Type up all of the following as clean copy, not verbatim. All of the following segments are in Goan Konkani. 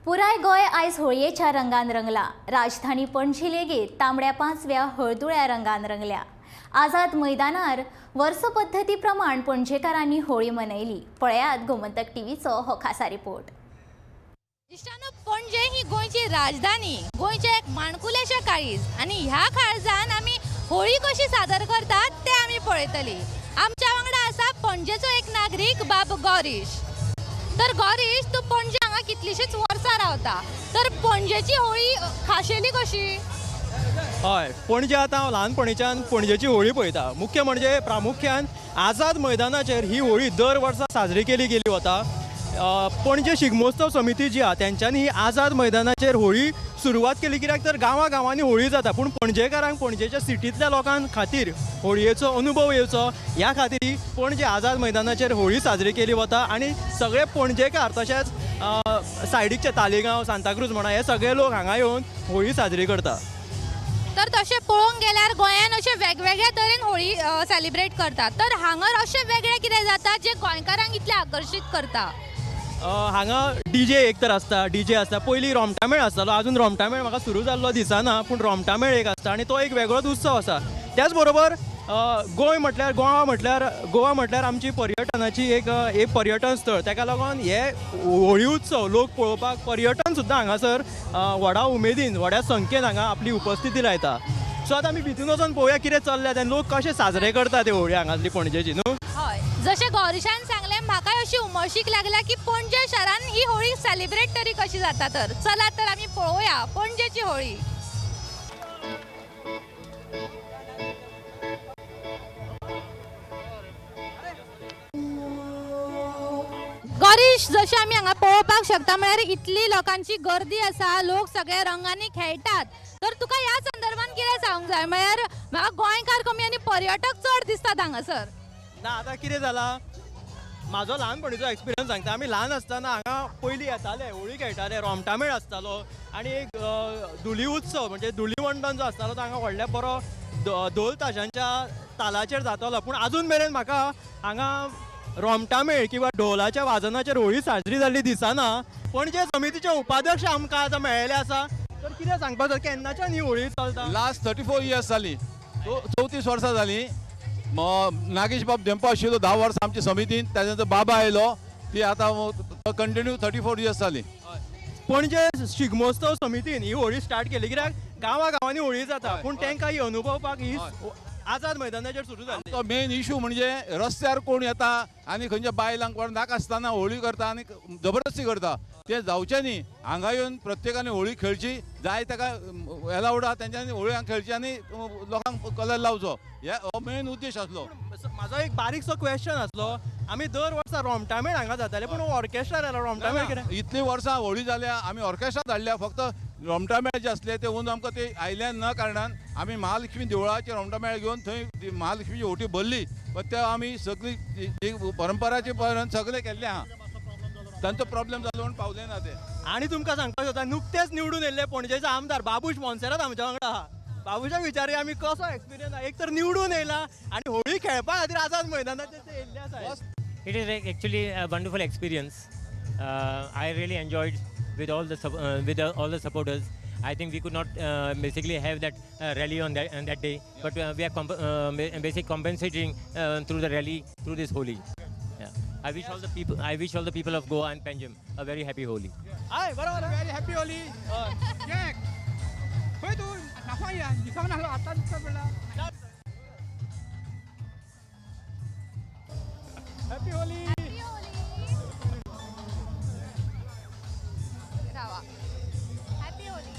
पुराय गोंय आयज होळयेच्या रंगान रंगला. राजधानी पणजी लेगीत तांबड्या, पांचव्या, हळदुळ्या रंगान रंगल्या. आझाद मैदानार वर्स पद्दती प्रमाण पणजेकारांनी होळी मनयली. पळयात गोमंतक टीव्हीचो हो खासा रिपोर्ट. इश्टानो, पणजे ही गोंयची राजधानी, गोंयचें एक माणकुलेशें काळीज आनी ह्या काळजान आमी होळी कशी सादर करतात तें आमी पळयतली. आमच्या वांगडा आसा पणजेचो एक नागरीक, बाब गौरीश. तर गौरीश, तूं पणजे हांगा कितलींशींच वर्सां रावता, तर पणजेची होळी खाशेली कशी? हय, पणजे आतां हांव ल्हानपणीच्यान पणजेची होळी पळयता. मुख्य म्हणजे प्रामुख्यान आझाद मैदानाचेर ही होळी दर वर्सा साजरी केली गेली वता. पणजे शिगमोत्सव समिती जी आहा, तेंच्यांनी ही आझाद मैदानाचेर होळी सुरवात केली, कित्याक तर गांवा गांवांनी होळी जाता, पूण पणजेकारांक, पणजेच्या सिटींतल्या लोकां खातीर होळयेचो अनुभव येवचो ह्या खातीर ही पणजे आझाद मैदानाचेर होळी साजरी केली वता. आनी सगळे पणजेकार तशेंच सायडीकचे तालिगांव, सांताक्रूज म्हणा, हे सगळे लोक हांगा येवन होळी साजरी करता. तर तशें पळोवंक गेल्यार गोंयान अशे वेगवेगळ्या तरेन होळी सेलिब्रेट करतात, तर हांगर अशें वेगळें कितें जाता जें गोंयकारांक इतलें आकर्शीत करता? हांगा डीजे एक तर आसता, डीजे आसता. पयलीं रोमटामेळ आसतालो, अजून रोमटामेळ म्हाका सुरू जाल्लो दिसना, पूण रोमटामेळ एक आसता आनी तो एक वेगळोच उत्सव आसा. त्याच बरोबर गोंय म्हटल्यार, गोवा म्हटल्यार, गोवा म्हटल्यार आमची पर्यटनाची एक एक पर्यटन स्थळ. ताका लागून हे होळी उत्सव लोक पळोवपाक, पर्यटन सुद्दां हांगासर व्हडा उमेदीन, व्हड्या संख्येन हांगा आपली उपस्थिती लायता. सो आतां आमी भितून वचोन पळोवया कितें चल्ल्या तें, लोक कशे साजरे करता ते होळी हांगासली पणजेची, न्हू? हय, जशें गौरीशान सांगलें, म्हाकाय अशी उमळशीक लागल्या की पणजे शारान ही होळी सेलिब्रेट तरी कशी जाता. तर चला तर आमी पळोवया पणजेची होळी. गौरीश, जशें आमी हांगा पळोवपाक शकता, म्हळ्यार इतली लोकांची गर्दी आसा, लोक सगळे रंगांनी खेळटात, तर तुका ह्या संदर्भान कितें सांगूंक जाय? म्हळ्यार म्हाका गोंयकार कमी आनी पर्यटक चड दिसतात हांगासर. ना, आतां कितें जाला, म्हाजो ल्हानपणीचो एक्सपिरियन्स सांगता. आमी ल्हान आसतना हांगा पयलीं येताले, होळी खेळटाले, रोमटामेळ आसतालो आनी एक धुली उत्सव, म्हणजे धुलीवंदन जो आसतालो, तो हांगा व्हडल्या बरो धोल ताशांच्या तालाचेर जातालो. पूण आजून मेरेन म्हाका हांगा रोमटामेळ किंवा ढोलाच्या वाजनाचेर होळी साजरी जाल्ली दिसना. पणजे समितीचे उपाध्यक्ष आमकां आतां मेळ्ळेले आसा, तर कितें सांगपाक जाय, केन्नाच्यान ही होळी चलता? लास्ट 34 इयर्स जाली, 34 वर्सां जालीं. नागेश बाब धेंपो आशिल्लो 10 वर्सां आमच्या समितीन, ताच्या नंतर बाबा आयलो, ती आतां कंटिन्यू 34 इयर्स जाली. पणजे शिगमोत्सव समितीन ही होळी स्टार्ट केली, कित्याक गांवा गांवांनी होळी जाता, पूण तांकां ही अनुभवपाक ही आझाद मैदानाचेर सुरू जाली. तो मेन इशू म्हणजे रस्त्यार कोण येता आनी खंयच्या बायलांक कोण नाका आसतना होळी करता आनी जबरदस्ती करता, ते जावचें न्ही. हांगा येवन प्रत्येकान होळी खेळची, जाय ताका एलावड आहा तेंच्यांनी होळी हांगा खेळची आनी लोकांक कलर लावचो, हे हो मेन उद्देश आसलो. म्हाजो एक बारीकसो क्वेश्चन आसलो, आमी दर वर्सा रोमटामेळ हांगा जाताले, पूण ऑर्केस्ट्रा जालो रोमटामेळ कितें? इतली वर्सां होळी जाल्या, आमी ऑर्केस्ट्रा धाडल्या, फक्त रोमटामेळ जे आसले ते अंदू आमकां ते आयले न कारणान आमी महालक्ष्मी देवळाचे रोमटामेळ घेवन थंय ती महालक्ष्मीची होटी भरली. पण ते आमी सगळी जी परंपराचे पर्यंत सगळें केल्लें आहा, तांचो प्रॉब्लेम जालो म्हणून पावले ना ते. आनी तुमकां सांगपाक सोदता, नुकतेच निवडून येयल्ले पणजेचे आमदार बाबूश मोन्सेरात आमच्या वांगडा आहा. बाबूशाक विचारया आमी, कसो एक्सपिरियन्स, एक तर निवडून येयला आनी होळी खेळपा खातीर आझाद मैदानाचेर ते येयल्ले आसा. It is like actually a wonderful experience. I really enjoyed with all the supporters. I think we could not basically have that rally on that day, but we are basically compensating through the rally through this Holi. Yeah. I wish all the people of Goa and Panjim a very happy Holi. हय, बरोबर. Very happy Holi. Jack, खंय तूं नासो या दिसोंक नासलो, आतां दिसता पडला. हॅपी होली. रावा. Happy Holi,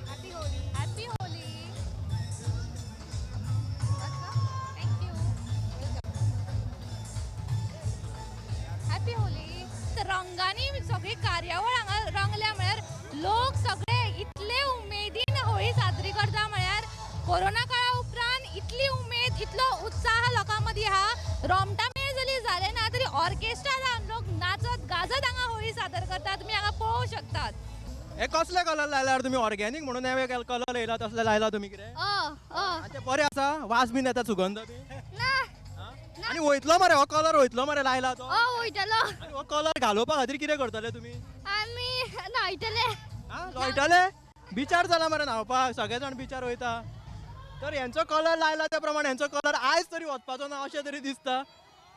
happy Holi, happy Holi. Thank you. Happy Holi. रंगांनी सगळी कार्यावळ हांगा रंगल्या, म्हळ्यार लोक सगळे इतले उमेदीन होळी साजरी करता, म्हळ्यार कोरोना काळा उपरांत इतली उमेद, इतलो उत्साह लोकां मदीं आहा. रोमटामेळ जरी जालें ना तरी ऑर्केस्ट्रा लावन लोक नाचत गाजत हांगा होळी सादर करतात. तुमी हांगा पळोवंक शकतात. हे कसले कलर लायल्यार तुमी? ऑर्गेनीक म्हणून हे कलर येयला, तसले लायला तुमी कितें? अ. ते बरें आसा, वास बीन येता, सुगंध बी? ना. आनी वयतलो मरे हो कलर, वयतलो मरे लायला तो? वयतलो. आनी हो कलर घालोवपा खातीर कितें करतले तुमी? आमी न्हायतले. मेळटले? बिचार जाला मरे न्हांवपाक, सगळे जाण बिचार वयता. तर हेंचो कलर लायला त्या प्रमाणे हेंचो कलर आयज तरी वचपाचो ना अशें तरी दिसता.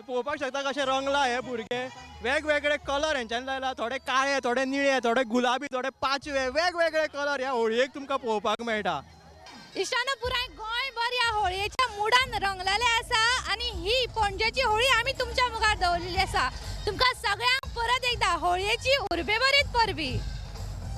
पळोवपाक शकता कशें रंगला हे भुरगे. वेगवेगळे कलर हेंच्यांनी लायला. थोडे काळे, थोडे निळे, थोडे गुलाबी, थोडे पाचवे, वेगवेगळे कलर ह्या होळयेक तुमकां पळोवपाक मेळटा. इश्टानो, पुराय गोंयभर ह्या होळयेच्या मुडान रंगलेलें आसा आनी ही पणजेची होळी आमी तुमच्या मुखार दवरलेली आसा. तुमकां सगळ्यांक परत एकदा होळयेची उर्बेभरीत परबी.